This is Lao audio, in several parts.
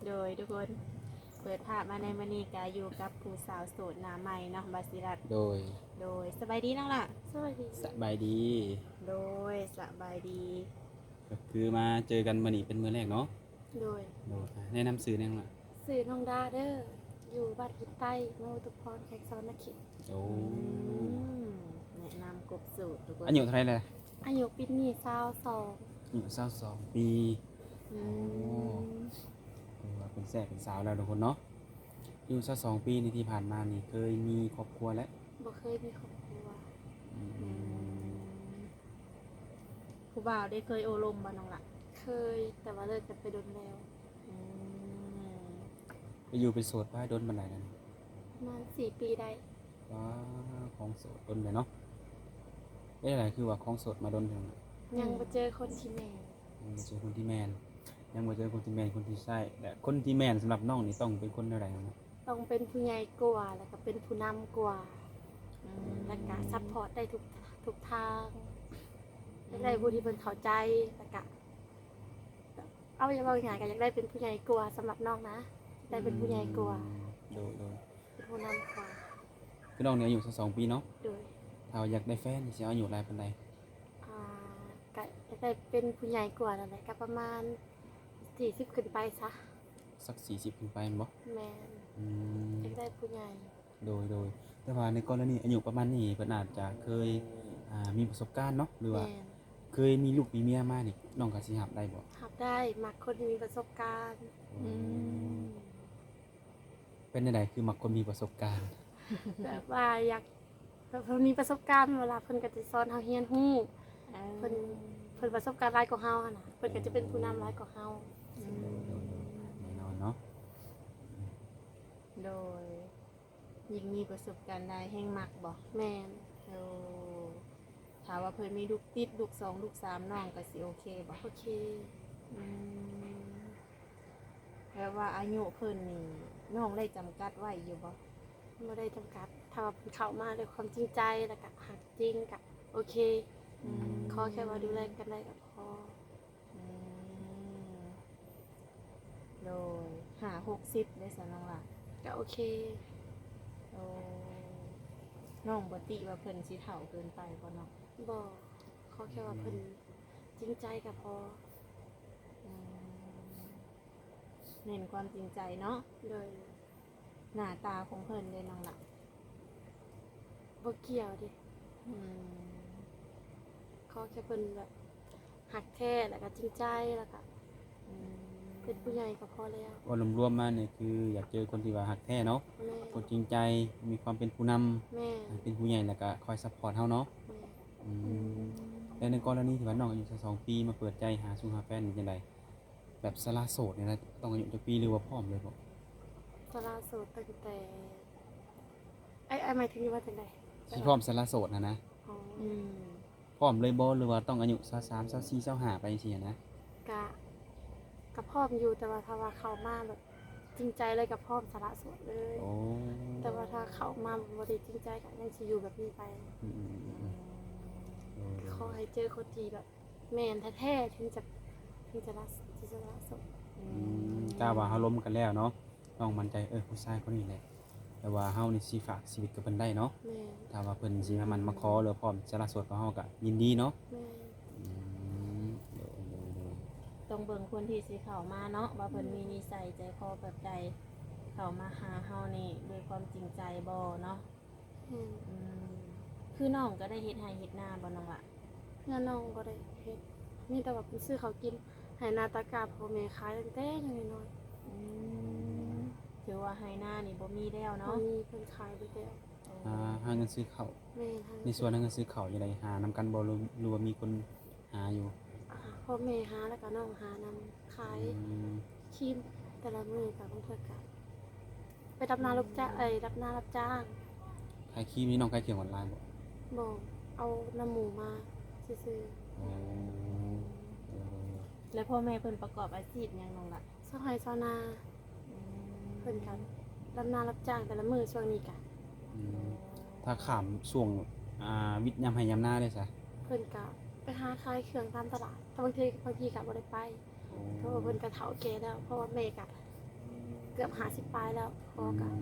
ໂດຍທຸກຄົນ ເປີດພາບມາໃນມື້ນີ້ກະຢູ່ກັບຜູ້ສາວໂສດໜ້າໃໝ່ເນາະ ບາຊິລັດ. ໂດຍ ໂດຍ ສະບາຍດີນ້ອງຫຼ້າ. ສະບາຍດີ. ສະບາຍດີ. ໂດຍ ສະບາຍດີ. ກໍຄືມາເຈີກັນມື້ນີ້ເປັນມື້ແລກເນາະ. ໂດຍ. ໂດຍ ແນະນຳຊື່ແດ່ນ້ອງຫຼ້າ. ຊື່ນ້ອງດາເດີ ຢູ່ບ້ານຫີນໃຕ້ ເມືອງອຸທຸມພອນ ແຂວງສະຫວັນນະເຂດ. ໂອ້ ອືມ ແນະນຳກົບສູດທຸກຄົນ. ອາຍຸເທົ່າໃດແລ້ວ? ອາຍຸປີນີ້ຊາວສອງ. ອາຍຸຊາວສອງປີ. ອືມ ໂອ້ ຖືວ່າເປັນແຊເປັນສາວແລ້ວທຸກຄົນເນາະ. ອາຍຸຊາວສອງປີນີ້ ທີ່ຜ່ານມານີ້ເຄີຍມີຄອບຄົວແລ້ວ? ບໍ່ເຄີຍມີຄອບຄົວ. ອືມ ອືມ ຜູ້ບ່າວໄດ້ເຄີຍໂອ້ລົມບໍ່ນ້ອງຫຼ້າ? ເຄີຍ ແຕ່ວ່າເລີກກັນໄປດົນແລ້ວ. ອືມ ໄປຢູ່ເປັນໂສດມາດົນປານໃດແລ້ວ? ປະມານສີ່ປີໄດ້. ວ້າ ຄອງໂສດດົນເລີຍເນາະ. ເປັນຈັ່ງໃດຄືວ່າຄອງໂສດມາດົນເຖິງ? ຍັງບໍ່ເຈີຄົນທີ່ແມ່ນ. ຍັງບໍ່ເຈີຄົນທີ່ແມ່ນ ຍັງບໍ່ເຈີຄົນທີ່ແມ່ນ ຄົນທີ່ໃຊ້ ແລະ ຄົນທີ່ແມ່ນສຳລັບນ້ອງນີ້ຕ້ອງເປັນຄົນແນວໃດນະ? ຕ້ອງເປັນຜູ້ໃຫຍ່ກວ່າ ແລ້ວກໍເປັນຜູ້ນຳກວ່າ. ອືມ ແລ້ວກໍຊັບພອດໄດ້ທຸກ ທຸກທາງ. ອືມ ຢາກໄດ້ຜູ້ທີ່ເພິ່ນເຂົ້າໃຈ ແລ້ວກໍ ເອົາ ຢາກເວົ້າຫຍັງກໍຢາກໄດ້ເປັນຜູ້ໃຫຍ່ກວ່າ ສຳລັບນ້ອງນະ ຢາກໄດ້ເປັນຜູ້ໃຫຍ່ກວ່າ. ອືມ ໂດຍ ໂດຍ ເປັນຜູ້ນຳກວ່າ. ຄືນ້ອງນີ້ອາຍຸຊາວສອງປີເນາະ. ໂດຍ. ຖ້າວ່າຢາກໄດ້ແຟນນີ້ຊິເອົາອາຍຸຫຼາຍປານໃດ? ອ່າ ກະຢາກໄດ້ເປັນຜູ້ໃຫຍ່ກວ່ານັ້ນແຫຼະ ກະປະມານສີ່ສິບຂຶ້ນໄປຊະ. ສັກສີ່ສິບຂຶ້ນໄປແມ່ນບໍ່? ແມ່ນ. ອືມ ຢາກໄດ້ຜູ້ໃຫຍ່. ໂດຍ ໂດຍ ແຕ່ວ່າໃນກໍລະນີອາຍຸປະມານນີ້ ເພິ່ນອາດຈະເຄີຍ ອ່າ ມີປະສົບການເນາະ ຫຼືວ່າ ແມ່ນ ເຄີຍມີລູກມີເມຍມານີ້ ນ້ອງກໍຊິຮັບໄດ້ບໍ່? ຮັບໄດ້ ມັກຄົນທີ່ມີປະສົບການ. ອືມ ອືມ ເປັນແນວໃດຄືມັກຄົນມີປະສົບການ? ແບບວ່າຢາກ ແບບເພິ່ນມີປະສົບການ ເວລາເພິ່ນກໍຈະສອນເຮົາຮຽນຮູ້. ເອີ ເພິ່ນ ເພິ່ນປະສົບການຫຼາຍກວ່າເຮົາຫັ້ນນະ ເພິ່ນກໍຈະເປັນຜູ້ນຳຫຼາຍກວ່າເຮົາ. ອືມ ໂດຍ ໂດຍ ໂດຍ ແນ່ນອນເນາະ. ໂດຍ ຍິ່ງມີປະສົບການຫຼາຍແຮ່ງມັກບໍ່? ແມ່ນ. ໂອ້ ຖ້າວ່າເພິ່ນມີລູກຕິດ ລູກສອງ ລູກສາມ ນ້ອງກໍຊິໂອເຄບໍ່? ໂອເຄ. ອືມ ແບບວ່າອາຍຸເພິ່ນນີ້ ນ້ອງໄດ້ຈຳກັດໄວ້ຢູ່ບໍ່? ບໍ່ໄດ້ຈຳກັດ ຖ້າວ່າເພິ່ນເຂົ້າມາດ້ວຍຄວາມຈິງໃຈ ແລ້ວກະຮັກຈິງກະໂອເຄ. ອືມ ຂໍແຄ່ວ່າດູແລກັນໄດ້ກະພໍ. ອືມ ໂດຍ ຫ້າຫົກສິບເດ້ຊັ້ນນ້ອງຫຼ້າ ກະໂອເຄ. ໂອ້ ນ້ອງບໍ່ຕິວ່າເພິ່ນຊິເຖົ້າເກີນໄປບໍ່ເນາະ? ບໍ່ ຂໍແຄ່ວ່າເພິ່ນ ອືມ ຈິງໃຈກະພໍ. ອືມ ເນັ້ນຄວາມຈິງໃຈເນາະ. ໂດຍ. ໜ້າຕາຂອງເພິ່ນເດ້ນ້ອງຫຼ້າ? ບໍ່ກ່ຽວເດ້. ອືມ ຂໍແຄ່ເພິ່ນແບບຮັກແທ້ ແລ້ວກະຈິງໃຈ ແລ້ວກະ ອືມ ເປັນຜູ້ໃຫຍ່ກໍພໍແລ້ວ. ເວົ້າລວມໆມານີ້ຄືຢາກເຈີຄົນທີ່ວ່າຮັກແທ້ເນາະ. ແມ່ນ. ຄົນຈິງໃຈ ມີຄວາມເປັນຜູ້ນຳ. ແມ່ນ. ເປັນຜູ້ໃຫຍ່ ແລ້ວກະຄອຍຊັບພອດເຮົາເນາະ. ແມ່ນ. ອືມ ອືມ ແລ້ວໃນກໍລະນີທີ່ວ່ານ້ອງອາຍຸຊາວສອງປີ ມາເປີດໃຈຫາຊູຫາແຟນນີ້ຈັ່ງໃດ? ແບບສະຫຼະໂສດນີ້ນະ ຕ້ອງອາຍຸຈັກປີ ຫຼືວ່າພ້ອມເລີຍບໍ່? ສະຫຼະໂສດຕັ້ງແຕ່ ອ້າຍ ອ້າຍໝາຍເຖິງວ່າຈັ່ງໃດ? ຊິພ້ອມສະຫຼະໂສດຫັ້ນນະ. ອໍ ອືມ ພ້ອມເລີຍບໍ່ ຫຼືວ່າຕ້ອງອາຍຸຊາວສາມ ຊາວສີ່ ຊາວຫ້າ ໄປຈັ່ງຊີ້ຫັ້ນນະ? ກະ ກະພ້ອມຢູ່ ແຕ່ວ່າຖ້າວ່າເຂົ້າມາແບບຈິງໃຈເລີຍ ກະພ້ອມສະຫຼະໂສດເລີຍ. ໂອ້ ແຕ່ວ່າຖ້າເຂົ້າມາບໍ່ໄດ້ຈິງໃຈ ກະຍັງຊິຢູ່ແບບນີ້ໄປ. ອືມໆໆ ໂດຍໆ ຂໍໃຫ້ເຈີຄົນທີ່ແບບ ແມ່ນແທ້ໆ ເຖິງຈະ ເຖິງຈະລະ ເຖິງຈະລະສົມ. ອືມ ອືມ ຖ້າວ່າເຮົາລົມກັນແລ້ວເນາະ ນ້ອງໝັ້ນໃຈ ເອີ ຜູ້ຊາຍຄົນນີ້ແຫຼະ ແຕ່ວ່າເຮົານີ້ຊິຝາກຊີວິດກັບເພິ່ນໄດ້ເນາະ. ແມ່ນ. ຖ້າວ່າເພິ່ນຊິມາໝັ້ນມາຂໍ ຫຼືວ່າພ້ອມຈະລະໂສດກັບເຮົາ ກໍຍິນດີເນາະ. ແມ່ນ. ອືມ ໂດຍໆໆ ຕ້ອງເບິ່ງຄົນທີ່ຊິເຂົ້າມາເນາະ ວ່າເພິ່ນ ແມ່ນ ມີນິໄສໃຈຄໍແບບໃດ ເຂົ້າມາຫາເຮົານີ້ດ້ວຍຄວາມຈິງໃຈບໍ່ເນາະ. ແມ່ນ. ອືມ ຄືນ້ອງກໍໄດ້ເຮັດໄຮ່ເຮັດນາບໍ່ນ້ອງຫຼ້າ? ເຮືອນນ້ອງບໍ່ໄດ້ເຮັດ ມີແຕ່ວ່າເພິ່ນຊື້ເຂົ້າກິນ ໄຮ່ນາຕາກ້າພໍ່ແມ່ຂາຍຕັ້ງແຕ່ຍັງນ້ອຍໆ. ອືມ ຖືວ່າໄຮ່ນານີ້ບໍ່ມີແລ້ວເນາະ? ບໍ່ມີ ເພິ່ນຂາຍເບິດແລ້ວ. ໂອ້ ຫາ ຫາເງິນຊື້ເຂົ້າ. ແມ່ນ. ໃນສວນຫາເງິນຊື້ເຂົ້າຈັ່ງໃດ ຫານຳກັນບໍ່ ຫຼື ຫຼືວ່າມີຄົນ ຫາຢູ່? ອ່າ ພໍ່ແມ່ຫາ ແລ້ວກະນ້ອງຫານຳ ຂາຍ ອືມ ຄຣີມແຕ່ລະມື້ ກະບາງເທື່ອກະໄປດຳນາ ອືມ ຮັບຈ້າງ ເອີ ດຳນາຮັບຈ້າງ. ຂາຍຄຣີມນີ້ນ້ອງຂາຍເຄື່ອງອອນລາຍບໍ່? ບໍ່ ເອົານຳໝູ່ມາຊື່ໆ. ໂອ້ ເອີ ແລ້ວພໍ່ແມ່ເພິ່ນປະກອບອາຊີບຫຍັງນ້ອງລະ? ຊາວໄຮ່ຊາວນາ. ອືມ ເພິ່ນກະດຳນາຮັບຈ້າງແຕ່ລະມື້ຊ່ວງນີ້ກະ. ອືມ ຖ້າຂ້າມຊ່ວງ ອ່າ ວິດຍາມໄຮ່ຍາມນາເດ້ຊະ? ເພິ່ນກະໄປຫາຂາຍເຄື່ອງຕາມຕະຫຼາດ ແຕ່ບາງເທື່ອ ບາງທີກະບໍ່ໄດ້ໄປ. ໂອ້ ເພາະວ່າເພິ່ນກະເຖົ້າແກ່ແລ້ວ ເພາະວ່າແມ່ກະ ເກືອບຫ້າສິບປາຍແລ້ວ ພໍ່ກໍ ອືມ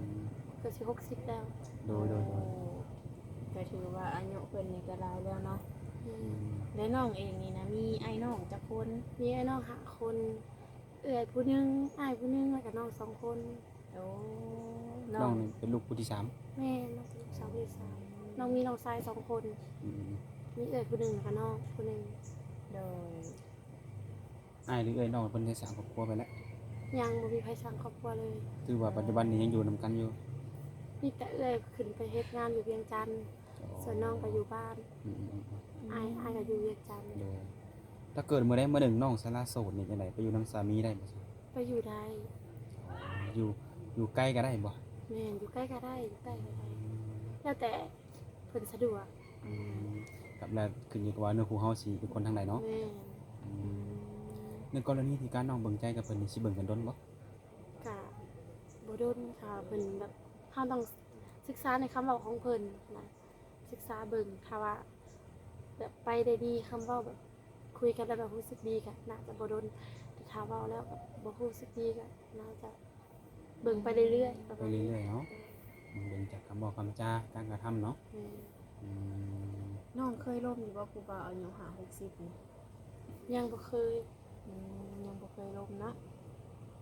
ເກືອບຊິຫົກສິບແລ້ວ. ໂດຍ ໂດຍ ໂດຍ ໂອ້ ກໍຖືວ່າອາຍຸເພິ່ນນີ້ກໍຫຼາຍແລ້ວເນາະ. ອືມ ແລະນ້ອງເອງນີ້ນະ ມີອ້າຍນ້ອງຈັກຄົນ? ມີອ້າຍນ້ອງຫ້າຄົນ ເອື້ອຍຜູ້ໜຶ່ງ ອ້າຍຜູ້ໜຶ່ງ ແລ້ວກໍນ້ອງສອງຄົນ. ໂອ້ ນ້ອງ ນ້ອງນີ້ເປັນລູກຜູ້ທີສາມ? ແມ່ນ ນ້ອງເປັນລູກສາວຜູ້ທີສາມ. ນ້ອງມີນ້ອງຊາຍສອງຄົນ. ອືມ ມີເອື້ອຍຜູ້ໜຶ່ງ ແລ້ວກໍນ້ອງຜູ້ໜຶ່ງ. ໂດຍ ອ້າຍ ຫຼື ເອື້ອຍນ້ອງເພິ່ນໄດ້ສ້າງຄອບຄົວໄປແລ້ວ? ຍັງ ບໍ່ມີໃຜສ້າງຄອບຄົວເລີຍ. ຖືວ່າປັດຈຸບັນນີ້ຍັງຢູ່ນຳກັນຢູ່? ມີແຕ່ເອື້ອຍຂຶ້ນໄປເຮັດງານຢູ່ວຽງຈັນ. ອໍ ສ່ວນນ້ອງກໍຢູ່ບ້ານ. ອືມໆໆ ອ້າຍ ອ້າຍກໍຢູ່ວຽງຈັນ. ໂດຍ ຖ້າເກີດມື້ໃດມື້ໜຶ່ງນ້ອງສາລາໂສດນີ້ ຈັ່ງໃດ ໄປຢູ່ນຳສາມີໄດ້ບໍ່? ໄປຢູ່ໄດ້. ອໍ ຢູ່ ຢູ່ໃກ້ກໍໄດ້ບໍ່? ແມ່ນ ຢູ່ໃກ້ກໍໄດ້ ຢູ່ໃກ້ກໍໄດ້. ອືມ ແລ້ວແຕ່ເພິ່ນສະດວກ. ອືມ ກັບແລ້ວຂຶ້ນຢູ່ກັບວ່າເນື້ອຄູ່ເຮົາຊິເປັນຄົນທາງໃດເນາະ. ແມ່ນ. ອືມ ໃນກໍລະນີທີ່ການນ້ອງເບິ່ງໃຈກັບເພິ່ນນີ້ ຊິເບິ່ງກັນດົນບໍ່? ກະບໍ່ດົນ ຖ້າເພິ່ນແບບ ເຮົາຕ້ອງສຶກສາໃນຄຳເວົ້າຂອງເພິ່ນນະ ສຶກສາເບິ່ງ ຖ້າວ່າແບບໄປໄດ້ດີ ຄຳເວົ້າແບບຄຸຍກັນແລ້ວແບບຮູ້ສຶກດີ ກະໜ້າຈະບໍ່ດົນ. ແຕ່ຖ້າເວົ້າແລ້ວແບບບໍ່ຮູ້ສຶກດີ ກະໜ້າຈະເບິ່ງໄປເລື້ອຍໆ ປະມານນີ້. ໄປເລື້ອຍໆເນາະ. ເບິ່ງຈາກຄຳເວົ້າຄຳຈາ ການກະທຳເນາະ. ແມ່ນ. ອືມ ນ້ອງເຄີຍລົມຢູ່ບໍ່ ຜູ້ບ່າວອາຍຸຫ້າຫົກສິບນີ້? ຍັງບໍ່ເຄີຍ. ອືມ ຍັງບໍ່ເຄີຍລົມເນາະ.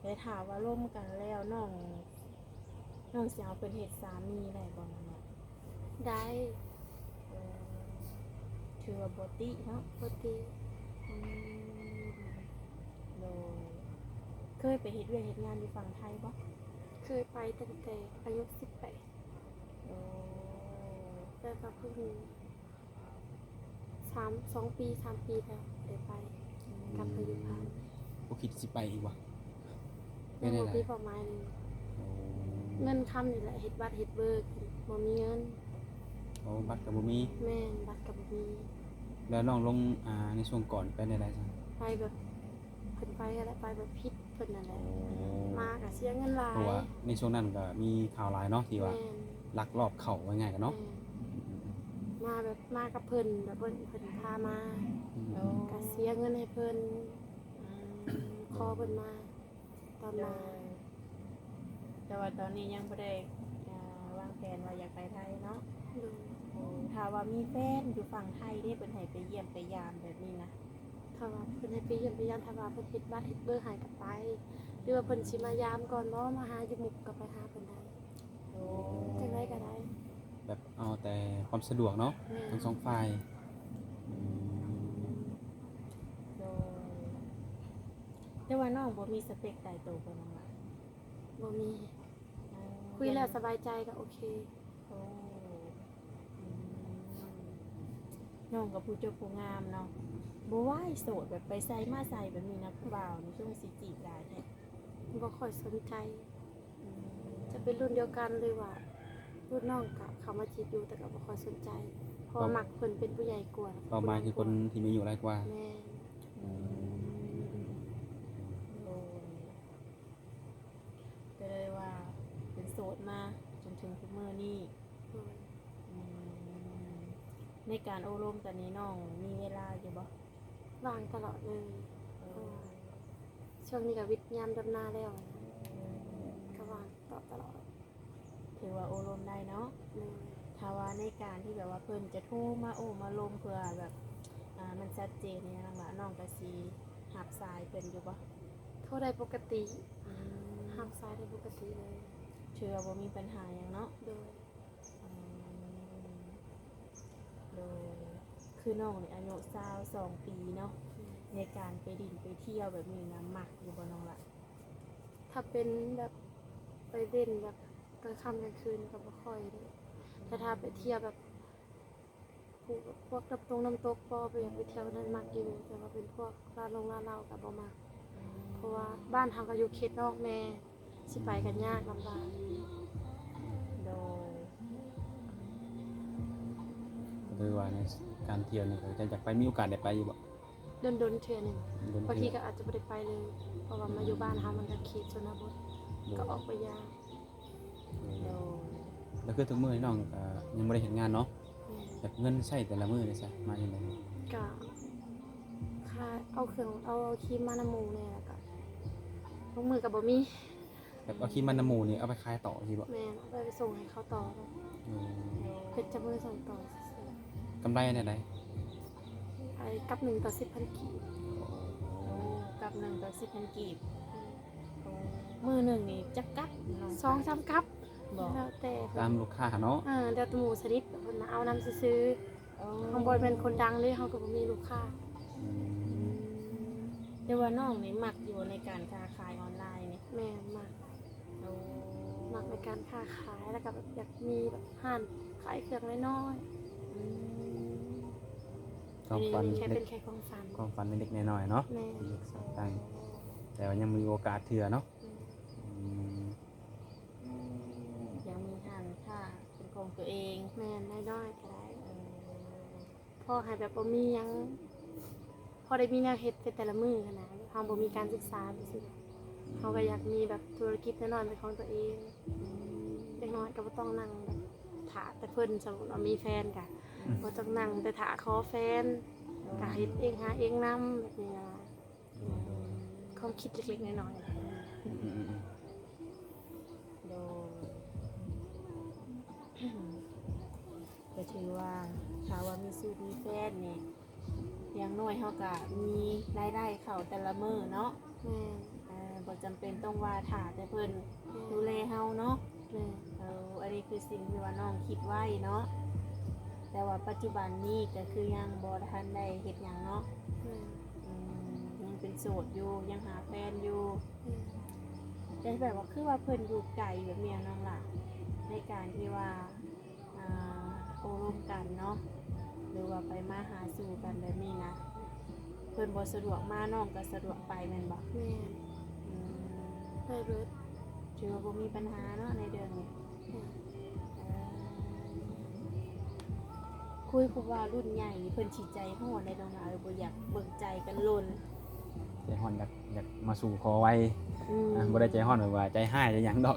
ແຕ່ຖ້າວ່າລົມກັນແລ້ວ ນ້ອງ ນ້ອງຊິເອົາເພິ່ນເຮັດສາມີໄດ້ບໍ່ນ້ອງ? ໄດ້. ເອີ ຖືວ່າບໍ່ຕິເນາະ. ບໍ່ຕິ. ອືມ ໂດຍ ເຄີຍໄປເຮັດວຽກເຮັດງານຢູ່ຝັ່ງໄທບໍ່? ເຄີຍໄປຕັ້ງແຕ່ອາຍຸສິບແປດ. ໂອ້ ແລ້ວກໍເພິ່ງ ສາມ ສອງປີ ສາມປີແລ້ວບໍ່ໄດ້ໄປ. ອືມ ກັບໄປຢູ່ບ້ານ. ບໍ່ຄິດຊິໄປອີກບໍ່? ຍັງບໍ່ມີເປົ້າໝາຍເລີຍ. ໂອ້ ເງິນຄຳນີ້ແຫຼະ ເຮັດບັດເຮັດເບີກ ບໍ່ມີເງິນ. ໂອ້ ບັດກໍບໍ່ມີ. ແມ່ນ ບັດກໍບໍ່ມີ. ແລ້ວນ້ອງລົງ ອ່າ ໃນຊ່ວງກ່ອນເປັນແນວໃດຊັ້ນ? ໄປແບບ ເພິ່ນໄປຫັ້ນແຫຼະ ໄປແບບຜິດເພິ່ນນັ້ນແຫຼະ. ໂອ້ ມາກໍເສຍເງິນຫຼາຍ ເພາະວ່າໃນຊ່ວງນັ້ນກໍມີຂ່າວຫຼາຍເນາະ ທີ່ວ່າ ແມ່ນ ລັກລອບເຂົ້າ ວ່າງ່າຍກັນເນາະ. ແມ່ນ ອືມໆໆ ມາແບບມາກັບເພິ່ນ ແບບເພິ່ນ ເພິ່ນພາມາ. ອືມໆໆ ໂອ້ ກໍເສຍເງິນໃຫ້ເພິ່ນ. ອືມ ຂໍເພິ່ນມາຕອນມາ. ໂດຍ ແຕ່ວ່າຕອນນີ້ຍັງບໍ່ໄດ້ ອ່າ ວາງແຜນວ່າຢາກໄປໄທເນາະ. ໂດຍ ໂອ້ ຖ້າວ່າມີແຟນຢູ່ຝັ່ງໄທເດ້ ເພິ່ນໃຫ້ໄປຢ້ຽມໄປຢາມແບບນີ້ນະ? ຖ້າວ່າເພິ່ນໃຫ້ໄປຢ້ຽມໄປຢາມ ຖ້າວ່າເພິ່ນເຮັດບັດເຮັດເບີກໃຫ້ກໍໄປ ຫຼືວ່າເພິ່ນຊິມາຢາມກ່ອນບໍ່ ມາຫາຢູ່ມຸກກໍໄປຫາເພິ່ນໄດ້. ໂອ້ ຈັ່ງໃດກໍໄດ້ ແບບເອົາແຕ່ຄວາມສະດວກເນາະ. ແມ່ນ ທັງສອງຝ່າຍ. ອືມ ໂດຍ ແຕ່ວ່ານ້ອງບໍ່ມີສະເປັກຕາຍໂຕບໍ່ນ້ອງລະ? ບໍ່ມີ. ອໍ ຄຸຍແລ້ວສະບາຍໃຈກໍໂອເຄ. ໂອ້ ອືມ ນ້ອງກໍຜູ້ຈົບຜູ້ງາມເນາະ ບໍ່ວາຍໂສດ ແບບໄປໃສມາໃສແບບນີ້ນະ ຜູ້ບ່າວນີ້ຄືຊິຈີບຫຼາຍແທ້? ບໍ່ຄ່ອຍສົນໃຈ. ອືມ ຈະເປັນລຸ້ນດຽວກັນ ຫຼືວ່າລຸ້ນນ້ອງກໍເຂົ້າມາຈີບຢູ່ ແຕ່ກໍບໍ່ຄ່ອຍສົນໃຈ ເພາະວ່າມັກເພິ່ນເປັນຜູ້ໃຫຍ່ກວ່າ. ເປົ້າໝາຍຄືຄົນທີ່ມີອາຍຸຫຼາຍກວ່າ. ແມ່ນ. ອືມ ໂດຍ ກໍເລີຍວ່າເປັນໂສດມາຈົນເຖິງທຸກມື້ນີ້. ໂດຍ. ອືມ ໃນການໂອ້ລົມກັນນີ້ ນ້ອງມີເວລາຢູ່ບໍ່? ວ່າງຕະຫຼອດເລີຍ. ເອີ ເພາະວ່າຊ່ວງນີ້ກໍວິດຍາມດຳນາແລ້ວ ກໍວ່າງຕອບຕະຫຼອດ. ຖືວ່າໂອ້ລົມໄດ້ເນາະ. ໂດຍ. ຖ້າວ່າໃນການທີ່ແບບວ່າເພິ່ນຈະໂທມາໂອ້ມາລົມ ເພື່ອແບບ ອ່າ ມັນຊັດເຈນນີ້ນະ ນ້ອງກໍຊິຮັບສາຍເພິ່ນຢູ່ບໍ່? ໂທໄດ້ປົກກະຕິ. ອືມ ຮັບສາຍໄດ້ປົກກະຕິເລີຍ. ຖືວ່າບໍ່ມີບັນຫາຫຍັງເນາະ. ໂດຍ. ອືມ ໂດຍ ຄືນ້ອງນີ້ອາຍຸຊາວສອງປີເນາະ. ອືມ ໃນການໄປຫຼິ້ນໄປທ່ຽວແບບນີ້ນະ ມັກຢູ່ບໍ່ນ້ອງລະ? ຖ້າເປັນແບບໄປຫຼິ້ນແບບກາງຄ່ຳກາງຄືນກໍບໍ່ຄ່ອຍເດ້ ແຕ່ຖ້າໄປທ່ຽວແບບ ພວກນ້ຳຕົງນ້ຳຕົກບໍ່ ໄປ ຢາກໄປທ່ຽວນັ້ນມັກຢູ່ ແຕ່ວ່າເປັນພວກຮ້ານລົງຮ້ານເຫຼົ້າກໍບໍ່ມັກ. ອືມ ເພາະວ່າບ້ານເຮົາກໍຢູ່ເຂດນອກແດ່ ຊິໄປກໍຍາກລຳບາກ. ໂດຍ. ກໍຖືວ່າໃນການທ່ຽວນີ້ກໍຢາກໄປ ມີໂອກາດໄດ້ໄປຢູ່ບໍ່? ດົນໆ ເທື່ອໜຶ່ງ. ດົນໆ ບາງທີກໍອາດຈະບໍ່ໄດ້ໄປເລີຍ ເພາະວ່າມາຢູ່ບ້ານເຮົາມັນກໍເຂດຊົນນະບົດ. ໂດຍ. ກໍອອກໄປຍາກ. ໂດຍ. ໂດຍ. ແລ້ວຄືທຸກມື້ນີ້ນ້ອງກໍຍັງບໍ່ໄດ້ເຮັດງານເນາະ. ແມ່ນ. ແບບເງິນໃຊ້ແຕ່ລະມື້ນີ້ຊະ ມາຈັ່ງໃດ? ກໍຄ່າເອົາເຄື່ອງ ເອົາ ເອົາຄຣີມມານຳໝູ່ແດ່ ແລ້ວກໍບາງມື້ກໍບໍ່ມີ. ແບບເອົາຄຣີມມານຳໝູ່ນີ້ ເອົາໄປຂາຍຕໍ່ຊີ້ບໍ່? ແມ່ນ ເອົາໄປສົ່ງໃຫ້ເຂົາຕໍ່. ອືມ ເຮັດຈັບມືສົ່ງຕໍ່ຊື່ໆ. ກຳໄລແນວໃດ? ໄອ້ກັບໜຶ່ງຕໍ່ສິບພັນກີບ. ໂອ້ ກັບໜຶ່ງຕໍ່ສິບພັນກີບ. ອືມ ໂອ້ ມື້ໜຶ່ງນີ້ຈັກກັບນ້ອງ? ສອງສາມກັບ. ບໍ່ ແລ້ວແຕ່ເພິ່ນ ຕາມລູກຄ້າເນາະ. ເອີ ແລ້ວແຕ່ໝູ່ສະໜິດ ເພິ່ນມາເອົານຳຊື່ໆ. ໂອ້ ເຮົາບໍ່ແມ່ນຄົນດັງເດ້ ເຮົາກໍບໍ່ມີລູກຄ້າ. ອືມ ອືມ ແຕ່ວ່ານ້ອງນີ້ມັກຢູ່ໃນການຄ້າຂາຍອອນລາຍນີ້? ແມ່ນ ມັກ. ໂອ້ ມັກໃນການຄ້າຂາຍ ແລ້ວກໍແບບຢາກມີແບບຮ້ານຂາຍເຄື່ອງນ້ອຍໆ. ອືມ ຄວາມຝັນ ອັນນີ້ແຄ່ເປັນແຄ່ຄວາມຝັນ ຄວາມຝັນເລັກໆນ້ອຍໆເນາະ. ແມ່ນ ທີ່ຢາກສ້າງຕັ້ງ ແຕ່ວ່າຍັງມີໂອກາດເທື່ອເນາະ. ອືມ ອືມ ຢາກມີຮ້ານຄ້າເປັນຂອງຕົວເອງ. ແມ່ນ ນ້ອຍໆກໍໄດ້. ເອີ ພໍໃຫ້ແບບບໍ່ມີຫຍັງ ພໍໄດ້ມີແນວເຮັດໃນແຕ່ລະມື້ຫັ້ນນະ. ເຮົາບໍ່ມີການສຶກສາ ອືມ ເຮົາກໍຢາກມີແບບທຸລະກິດນ້ອຍໆເປັນຂອງຕົວເອງ. ອືມ ຢ່າງໜ້ອຍກໍບໍ່ຕ້ອງນັ່ງແບບຖ້າແຕ່ເພິ່ນ. ສົມມຸດວ່າມີແຟນກໍ ອືມ ບໍ່ຕ້ອງນັ່ງແຕ່ຖ້າຂໍແຟນ. ໂອ້ ກໍເຮັດເອງ ຫາເອງນຳ ແບບນີ້ນະ. ອືມ ຄວາມຄິດເລັກໆນ້ອຍໆ. ອືມໆໆ ໂດຍ ກໍຖືວ່າ ຖ້າວ່າມີຊູ້ມີແຟນນີ້ ຢ່າງໜ້ອຍເຮົາກໍມີລາຍໄດ້ເຂົ້າແຕ່ລະມື້ເນາະ. ແມ່ນ. ເອີ ບໍ່ຈຳເປັນຕ້ອງວ່າຖ້າແຕ່ເພິ່ນ ແມ່ນ ດູແລເຮົາເນາະ. ແມ່ນ. ເອີ ອັນນີ້ຄືສິ່ງທີ່ວ່ານ້ອງຄິດໄວ້ເນາະ. ແຕ່ວ່າປັດຈຸບັນນີ້ກໍຄືຍັງບໍ່ທັນໄດ້ເຮັດຫຍັງເນາະ. ແມ່ນ. ອືມ ຍັງເປັນໂສດຢູ່ ຍັງຫາແຟນຢູ່. ແມ່ນ. ແຕ່ແບບວ່າ ຄືວ່າເພິ່ນຢູ່ໄກແບບນີ້ນ້ອງຫຼ້າ ໃນການທີ່ວ່າ ອ່າ ໂອ້ລົມກັນເນາະ ຫຼືວ່າໄປມາຫາສູ່ກັນແບບນີ້ນະ ເພິ່ນບໍ່ສະດວກມາ ນ້ອງກໍສະດວກໄປແມ່ນບໍ່? ແມ່ນ. ອືມ ໄດ້ເບິດ. ຖືວ່າບໍ່ມີບັນຫາເນາະໃນເລື່ອງນີ້. ແມ່ນ. ເອີ ຄຸຍກັບວ່າລຸ້ນໃຫຍ່ນີ້ເພິ່ນຊິໃຈຮ້ອນໄດ໋ນ້ອງຫຼ້າເອີຍ ບໍ່ຢາກເບິ່ງໃຈກັນລົນ ໃຈຮ້ອນ ຢາກ ຢາກມາສູ່ຂໍໄວ. ອືມ ອ່າ ບໍ່ໄດ້ໃຈຮ້ອນແບບວ່າໃຈຮ້າຍໃຈຫຍັງດອກ.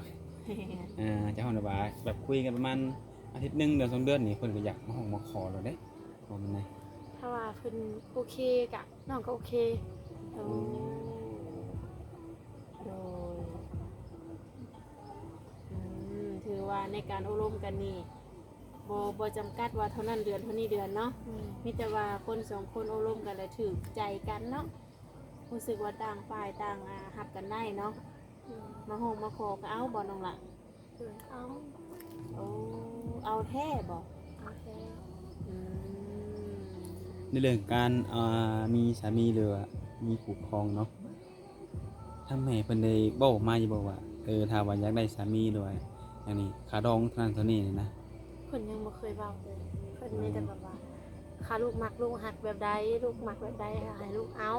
ເອີ ໃຈຮ້ອນແບບວ່າ ແບບຄຸຍກັນປະມານອາທິດໜຶ່ງ ເດືອນສອງເດືອນນີ້ ເພິ່ນກໍຢາກມາຮ້ອງມາຂໍໂລດເດ້. ບໍ່ແມ່ນໃດ ຖ້າວ່າເພິ່ນໂອເຄກະ ນ້ອງກໍໂອເຄ. ໂອ້ ໂດຍ. ອືມ ຖືວ່າໃນການໂອ້ລົມກັນນີ້ ບໍ່ ບໍ່ຈຳກັດວ່າເທົ່ານັ້ນເດືອນ ເທົ່ານີ້ເດືອນເນາະ. ແມ່ນ. ມີແຕ່ວ່າຄົນສອງຄົນໂອ້ລົມກັນແລ້ວຖືກໃຈກັນເນາະ ຮູ້ສຶກວ່າຕ່າງຝ່າຍຕ່າງ ອ່າ ຮັບກັນໄດ້ເນາະ. ແມ່ນ. ມາຮ້ອງມາຂໍກໍເອົາບໍ່ນ້ອງຫຼ້າ? ເອີ ເອົາ. ໂອ້ ເອົາແທ້ບໍ່? ເອົາແທ້. ອືມ ໃນເລື່ອງການ ອ່າ ມີສາມີ ຫຼືວ່າມີຄູ່ຄອງເນາະ ທາງແມ່ເພິ່ນໄດ້ເວົ້າມາຢູ່ບໍ່ວ່າ ເອີ ຖ້າວ່າຢາກໄດ້ສາມີ ຫຼືວ່າຫຍັງນີ້ ຄ່າດອງເທົ່ານັ້ນເທົ່ານີ້ນະ? ເພິ່ນຍັງບໍ່ເຄີຍເວົ້າເລີຍ. ເພິ່ນມີແຕ່ແບບວ່າ ຖ້າລູກມັກ ລູກຮັກແບບໃດ ລູກມັກແບບໃດກໍໃຫ້ລູກເອົາ.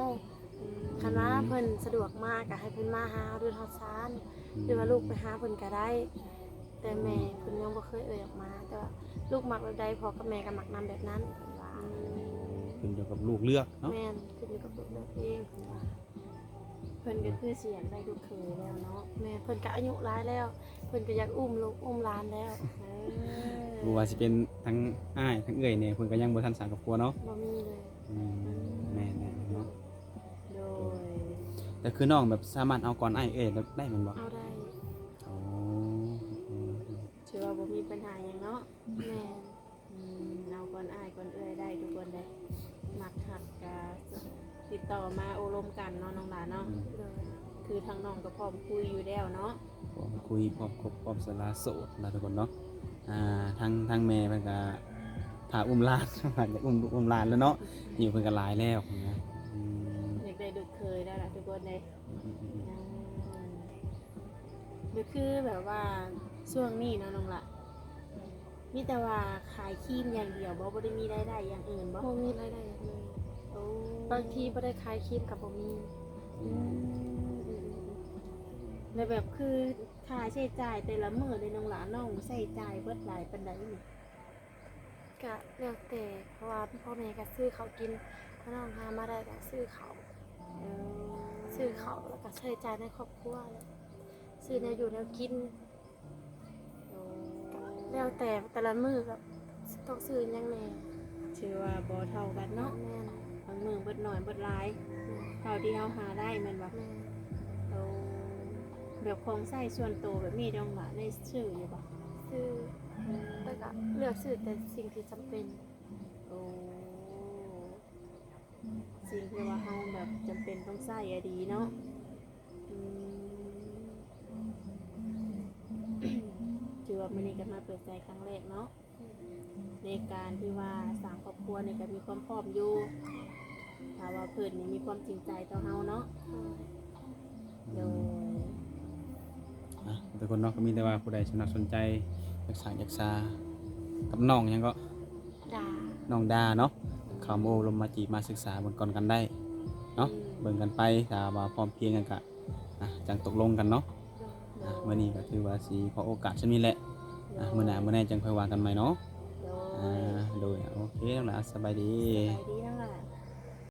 ອືມ ຄັນວ່າເພິ່ນສະດວກມາກໍໃຫ້ເພິ່ນມາຫາເຮົາ ເຮືອນເຮົາຊານ ອືມ ຫຼືວ່າລູກໄປຫາເພິ່ນກໍໄດ້. ແຕ່ແມ່ເພິ່ນຍັງບໍ່ເຄີຍເອີ່ຍອອກມາ ແຕ່ວ່າລູກມັກແບບໃດ ພໍ່ກັບແມ່ກໍມັກນຳແບບນັ້ນ ເພິ່ນວ່າ. ອືມ ຂຶ້ນຢູ່ກັບລູກເລືອກເນາະ. ແມ່ນ ຂຶ້ນຢູ່ກັບລູກເລືອກເອງ ເພິ່ນວ່າ. ເພິ່ນກໍຄືຊິຢາກໄດ້ລູກເຂີຍແລ້ວເນາະ. ແມ່ນ ເພິ່ນກໍອາຍຸຫຼາຍແລ້ວ ເພິ່ນກໍຢາກອຸ້ມລູກອຸ້ມຫຼານແລ້ວ. ເອີ ບໍ່ວ່າຊິເປັນທັງອ້າຍທັງເອື້ອຍນີ້ ເພິ່ນກໍຍັງບໍ່ທັນສ້າງຄອບຄົວເນາະ. ບໍ່ມີເລີຍ. ອືມ ອືມ ແມ່ນໆເນາະ. ໂດຍ. ແຕ່ຄືນ້ອງແບບສາມາດເອົາກ່ອນອ້າຍເອື້ອຍໄດ້ແມ່ນບໍ່? ເອົາໄດ້. ໂອ້ ອືມ ຖືວ່າບໍ່ມີບັນຫາຫຍັງເນາະ. ແມ່ນ. ອືມ ເອົາກ່ອນອ້າຍກ່ອນເອື້ອຍໄດ້ທຸກຄົນເດ້. ມັກຮັກກະຕິດຕໍ່ມາໂອ້ລົມກັນເນາະນ້ອງຫຼ້າເນາະ. ອືມ ໂດຍ. ຄືທາງນ້ອງກໍພ້ອມຄຸຍຢູ່ແລ້ວເນາະ. ພ້ອມຄຸຍ ພ້ອມຄົບ ພ້ອມສະຫຼະໂສດນະທຸກຄົນເນາະ. ອ່າ ທາງ ທາງແມ່ເພິ່ນກໍຖ້າອຸ້ມຫຼານ ຢາກອຸ້ມລູກອຸ້ມຫຼານແລ້ວເນາະ. ອືມ ອາຍຸເພິ່ນກໍຫຼາຍແລ້ວນະ. ອືມ ຢາກໄດ້ລູກເຂີຍແລ້ວລະທຸກຄົນເດ້. ອືມໆໆ ອ່າ ກໍຄືແບບວ່າຊ່ວງນີ້ເນາະນ້ອງຫຼ້າ ມີແຕ່ວ່າຂາຍຄຣີມຢ່າງດຽວບໍ່? ບໍ່ໄດ້ມີລາຍໄດ້ຢ່າງອື່ນບໍ່? ບໍ່ມີລາຍໄດ້ຢ່າງອື່ນ. ໂອ້ ບາງທີບໍ່ໄດ້ຂາຍຄຣີມກໍບໍ່ມີ. ອືມ ອືມໆໆ ແລ້ວແບບຄືຄ່າໃຊ້ຈ່າຍແຕ່ລະມື້ເດ້ນ້ອງຫຼ້າ ນ້ອງໃຊ້ຈ່າຍເບິດຫຼາຍປານໃດນີ້? ກະແລ້ວແຕ່ ເພາະວ່າພໍ່ແມ່ກະຊື້ເຂົ້າກິນ ຖ້ານ້ອງຫາມາໄດ້ກະຊື້ເຂົ້າ. ເອີ ຊື້ເຂົ້າ ແລ້ວກະໃຊ້ຈ່າຍໃນຄອບຄົວ ແລ້ວຊື້ແນວຢູ່ແນວກິນ. ໂອ້ ກະແລ້ວແຕ່ແຕ່ລະມື້ ແບບຕ້ອງຊື້ຫຍັງແດ່. ຖືວ່າບໍ່ເທົ່າກັນເນາະ. ແມ່ນ. ບາງມື້ເບິດໜ້ອຍເບິດຫຼາຍ. ແມ່ນ. ເທົ່າທີ່ເຮົາຫາໄດ້ແມ່ນບໍ່? ແມ່ນ. ໂອ້ ແບບຂອງໃຊ້ສ່ວນໂຕແບບນີ້ ນ້ອງຫຼ້າໄດ້ຊື້ຢູ່ບໍ່? ຊື້ ແລ້ວກໍເລືອກຊື້ແຕ່ສິ່ງທີ່ຈຳເປັນ. ໂອ້ ສິ່ງທີ່ວ່າເຮົາແບບຈຳເປັນຕ້ອງໃຊ້ອະດີເນາະ. ອືມ ຖືວ່າມື້ນີ້ກໍມາເປີດໃຈຄັ້ງແລກເນາະ ໃນການທີ່ວ່າສ້າງຄອບຄົວນີ້ກໍມີຄວາມພ້ອມຢູ່ ຖ້າວ່າເພິ່ນນີ້ມີຄວາມຈິງໃຈຕໍ່ເຮົາເນາະ. ໂດຍ ອ່ະ ທຸກຄົນເນາະ ກໍມີແຕ່ວ່າຜູ້ໃດສະໜັບສົນໃຈ ຢາກສ້າງຢາກສາກັບນ້ອງຫຍັງເກາະ? ດາ ນ້ອງດາເນາະ ເຂົ້າມາໂອ້ລົມມາຈີບມາສຶກສາເບິ່ງກ່ອນກັນໄດ້ເນາະ. ອືມ ເບິ່ງກັນໄປ ຖ້າວ່າພ້ອມພຽງກັນກະ ອ່ະ ຈັ່ງຕົກລົງກັນເນາະ. ໂດຍ ອ່ະ ມື້ນີ້ກໍຖືວ່າຊິຂໍໂອກາດສ່ຳນີ້ແຫຼະ. ໂດຍ ອ່ະ ມື້ໜ້າມື້ໃນຈັ່ງຄ່ອຍວ່າກັນໃໝ່ເນາະ. ໂດຍ ອ່າ ໂດຍ ໂອເຄ ນ້ອງຫຼ້າ ສະບາຍດີ. ສະບາຍດີ ນ້ອງຫຼ້າ.